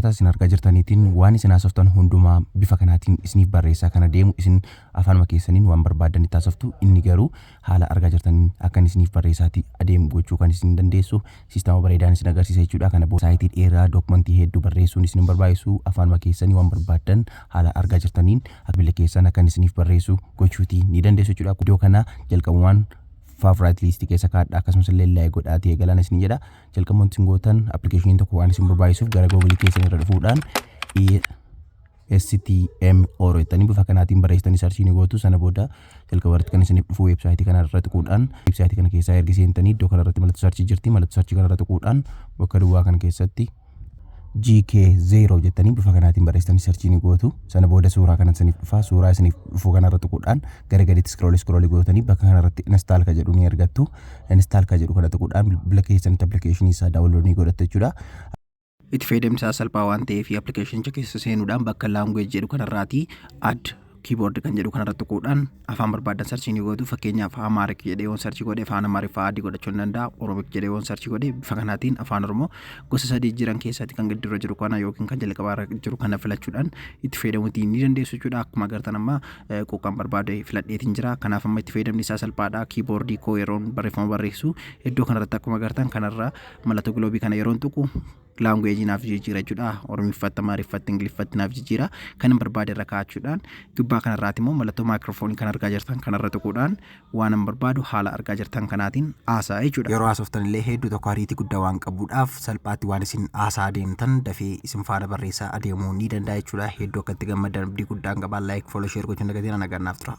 Akkaataa isin argaa jirtaniitiin waan isin haasoftan hundumaa bifa kanaatiin isiniif barreessaa kana deemu. Isin afaanuma keessaniin waan barbaadanitti haasoftu, inni garuu haala argaa jirtaniin akka inni isiniif barreessaati adeemu gochuu kan isin dandeessu siistama bareedaan isin agarsiisa jechuudha. Kana booda saayitii dheeraa dookumentii hedduu barreessuun isin hin barbaachisu. Afaanuma keessanii waan barbaaddan haala argaa jirtaniin bilbila keessan akka inni isiniif barreessu gochuutii ni dandeessu jechuudha. Iddoo kana jalqabumaan favorite list keessa kaadha, akkasumas illee like godhaatii eegalaan isin jedha. Jalqaba wanti isin gootan, appilikeeshiniin tokko waan isin barbaachisuuf gara Google keessan irra dhufuudhaan STM Oro jettanii bifa kanaatiin barreessitanii search ni gootu. Sana booda jalqaba irratti kan isiniif dhufu weebsaayitii kana irra tuquudhaan, weebsaayitii kana keessaa ergi seentanii iddoo kana irratti mallattoo search jirti. Mallattoo search kana irra tuquudhaan bakka duwwaa kana keessatti GK0 jettanii bifa kanaatiin barreessitanii search ni gootu. Sana booda suuraa kana isiniif dhufa. Suuraa isiniif dhufu kana irra tuquudhaan gara gaditti scroll scroll gootanii bakka kana irratti install ka jedhu ni argattu. Install ka jedhu kana tuquudhaan bilbila keessanitti appilikeeshinii isaa download ni godhattu jechuudha. Itti fayyadamni isaa salphaa waan ta'eef, appilikeeshinicha keessa seenuudhaan bakka language jedhu kanarraatii add keyboard kan jedhu kanarra tuquudhaan afaan barbaadan search ni gootu. Fakkeenyaaf, Amharic jedhee yoon search godhe afaan Amaariffaa add godhachuu ni danda'a. Oromic jedhee yoon search godhe bifa kanaatiin afaan Oromoo gosa sadii jiran keessatti kan giddurra jiru kana yookiin kan jalqabaarra jiru kana filachuudhaan itti fayyadamuutii ni dandeessu jechuudha. Akkuma agartan amma quuqqaan barbaade filadheetiin jira. Kanaaf amma itti fayyadamni isaa salphaadha. Keyboardii koo yeroon barreeffama barreessu iddoo kanarratti akkuma agartan kanarra mallattoo globe kana yeroon tuqu language naaf jijjiira jechuudha. Oromiffatti, Amaariffatti, Ingiliffatti naaf jijjiira. Kan hin barbaade irra kaa'achuudhaan gubbaa kanarraati immoo mallattoo maayikiroofoonii kan argaa jirtan kanarra tuquudhaan waan hin barbaadu haala argaa jirtan kanaatiin haasa'a jechuudha. Yeroo haasoftan illee hedduu tokko ariitii guddaa waan qabuudhaaf salphaatti waan isin haasaa adeemtan dafee isin faana barreessaa adeemuu ni danda'a jechuudha. Hedduu akka itti gammadan abdii guddaan qabaa. Like, follow, share gochuun dagatiin nagaan naaf tura.